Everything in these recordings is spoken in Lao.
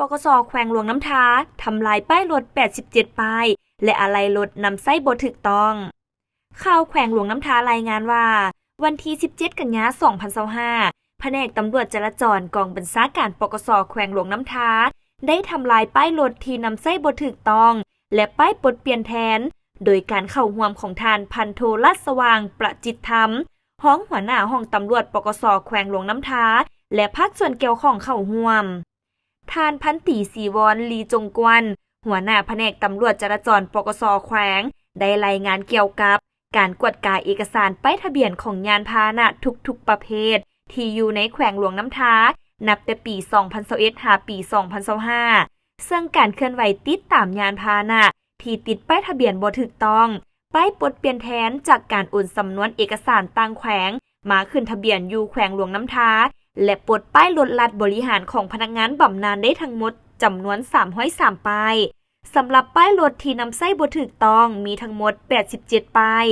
ປກສ ແຂວງຫຼວງນ້ຳທາ ທຳລາຍປ້າຍລົດ ແປດສິບເຈັດ ປ້າຍ ແລະ ອາໄຫຼ່ລົດນຳໃຊ້ບໍ່ຖືກຕ້ອງ. ຂ່າວແຂວງຫຼວງນ້ຳທາລາຍງານວ່າ ວັນທີ ສິບເຈັດ ກັນຍາ ສອງພັນຊາວຫ້າ ພະແນກຕຳຫຼວດຈະລາຈອນ ກອງບັນຊາການ ປກສ ແຂວງຫຼວງນ້ຳທາ ໄດ້ທຳລາຍປ້າຍລົດທີ່ນຳໃຊ້ບໍ່ຖືກຕ້ອງ ແລະ ປ້າຍປົດປ່ຽນແທນ ໂດຍການເຂົ້າຮ່ວມຂອງທ່ານ ພັນໂທ ລາດສະຫວ່າງ ປະຈິດທຳ ຮອງຫົວໜ້າຫ້ອງຕຳຫຼວດ ປກສ ແຂວງຫຼວງນ້ຳທາ ແລະ ພາກສ່ວນກ່ຽວຂ້ອງເຂົ້າຮ່ວມ. ທ່ານ ພັນຕີ ສີວອນ ລີຈົງກວນ ຫົວໜ້າພະແນກຕຳຫຼວດຈະລາຈອນ ປກສ ແຂວງ ໄດ້ລາຍງານກ່ຽວກັບການກວດກາເອກະສານປ້າຍທະບຽນຂອງຍານພາຫະນະທຸກໆປະເພດ ທີ່ຢູ່ໃນແຂວງຫຼວງນ້ຳທາ ນັບແຕ່ປີ ສອງພັນຊາວເອັດ ຫາປີ ສອງພັນຊາວຫ້າ ເຊິ່ງການເຄື່ອນໄຫວຕິດຕາມຍານພາຫະນະທີ່ຕິດປ້າຍທະບຽນບໍ່ຖືກຕ້ອງ, ປ້າຍປົດປ່ຽນແທນຈາກການໂອນສຳນວນເອກະສານຕ່າງແຂວງມາຂຶ້ນທະບຽນຢູ່ແຂວງຫຼວງນ້ຳທາ ແລະ ປົດປ້າຍລົດລັດບໍລິຫານຂອງພະນັກງານບຳນານໄດ້ທັງໝົດຈຳນວນ ສາມຮ້ອຍສາມ ປ້າຍ. ສຳລັບປ້າຍລົດທີ່ນຳໃຊ້ບໍ່ຖືກຕ້ອງມີທັງໝົດ ແປດສິບເຈັດ ປ້າຍ.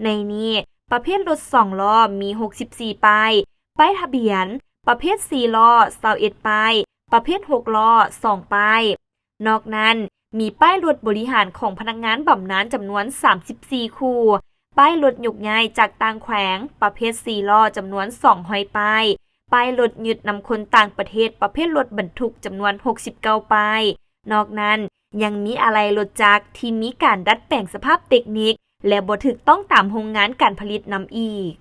ໃນນີ້ ປະເພດລົດສອງລໍ້ມີ ຫົກສິບສີ່ ປ້າຍ, ປ້າຍທະບຽນ ປະເພດສີ່ລໍ້ ຊາວເອັດ ປ້າຍ, ປະເພດຫົກລໍ້ ສອງ ປ້າຍ. ນອກນັ້ນ ມີປ້າຍລົດບໍລິຫານຂອງພະນັກງານບຳນານຈຳນວນ ສາມສິບສີ່ ຄູ່, ປ້າຍລົດຍົກຍ້າຍຈາກຕ່າງແຂວງ ປະເພດສີ່ລໍ້ ຈຳນວນ ສອງຮ້ອຍ ປ້າຍ, ປ້າຍລົດຍຶດນຳຄົນຕ່າງປະເທດ ປະເພດລົດບັນທຸກ ຈຳນວນ ຫົກສິບເກົ້າ ປ້າຍ. ນອກນັ້ນ ຍັງມີອາໄຫຼ່ລົດຈັກທີ່ມີການດັດແປງສະພາບເຕັກນິກ ແລະ ບໍ່ຖືກຕ້ອງຕາມໂຮງງານການຜະລິດນຳອີກ.